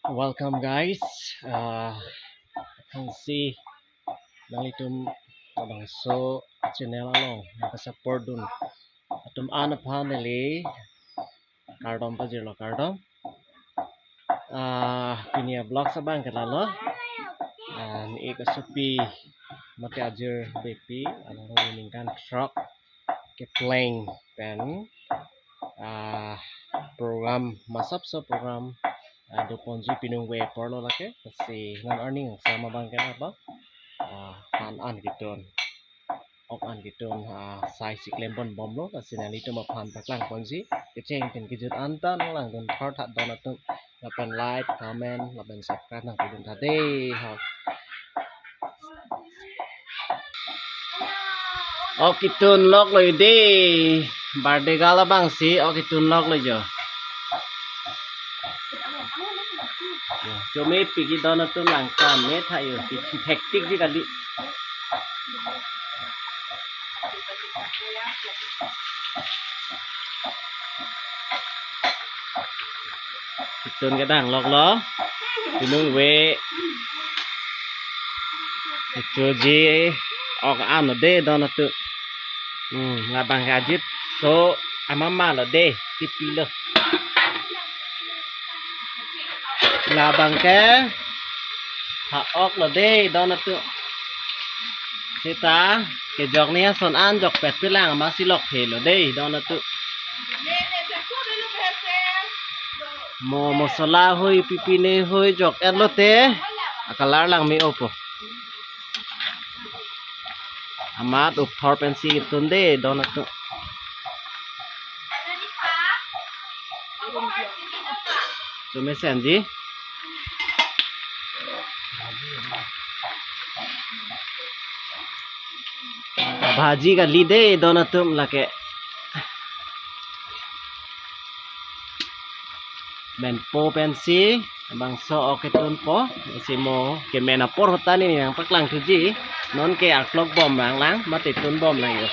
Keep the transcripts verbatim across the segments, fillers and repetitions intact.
Welcome, guys. Uh, aphrangsi nanglitum labangso channel along nangke-support dun atum an aphan neli kardom pajirlo, kardom. Ah, pini a-vlog abang ke lalo. Ah, ne-ik asopi mate ajirbepi, alangli ningkan throk kepleng pen, ah, program, masapso program, ah, doponji pinung ve aporlo lake, lasi non arni sama abang ke apa? Ah, han an ketun, ok an ketun, ah, sai si klempon bomlo, lasi nanglitum aphan paklangponji, kecheng pen kejut anta nanglangdun thor tha don atum, lapen like, comment, lapen subscribe nangpidun tha dei, ho. Ok ketun loklo dei, birthday girl abangsi ok ketun loklo jo. Chome piki don atum langkam me tha jo, hektik ji kali. Ketun kedang loklo. Pinung ve. Kechoji ok anlo dei don atum. Hmm, labang ke ajitso amama lo dei, tipilo. Labang ke ha-ok lo dei don atum. Seta kejok ni ason an jokpet pilang amatsi lokphelo dei don atum. Mo mosola hoi pipine hoi jok-et lote a-color lang me-opo. Amat upthor pensi ketun dei don atum. Chome senji. Bhaji kali dei don atum lake. Menpo pensi bangso ok ketunpo, si mo kemen apor ahut ta neli nangpaklangthuji, nonke arklok bom lang lang, mate tunbom lang jo.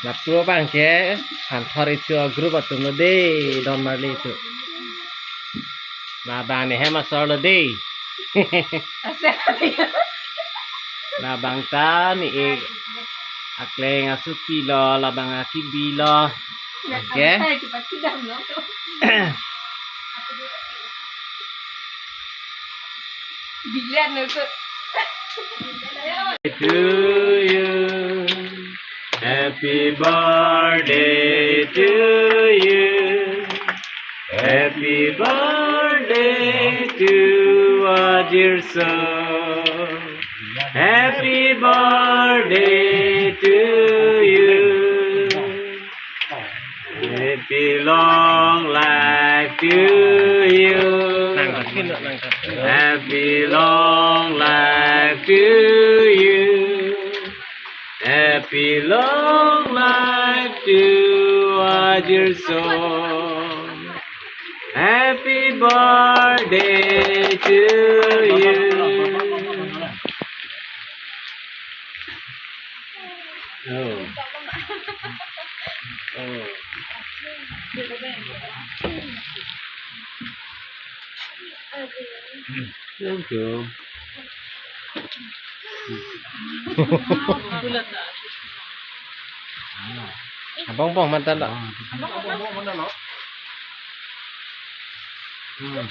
Lapu abang ke han thor ichu group atum lo dei, don marli tu. Labang ne hem asor lo dei. Labang ta ne-ik akleng asopi lo, labang akibi lo. Okay. Bilen lo tu. To you. Happy birthday to you. Happy birthday to Ajirso. Happy birthday to you. Happy long life to you. Happy long life to you. Happy long life to Ajirso. Happy birthday to you. Oh. Oh. Thank you. Abong bong mantan lo. Hmm.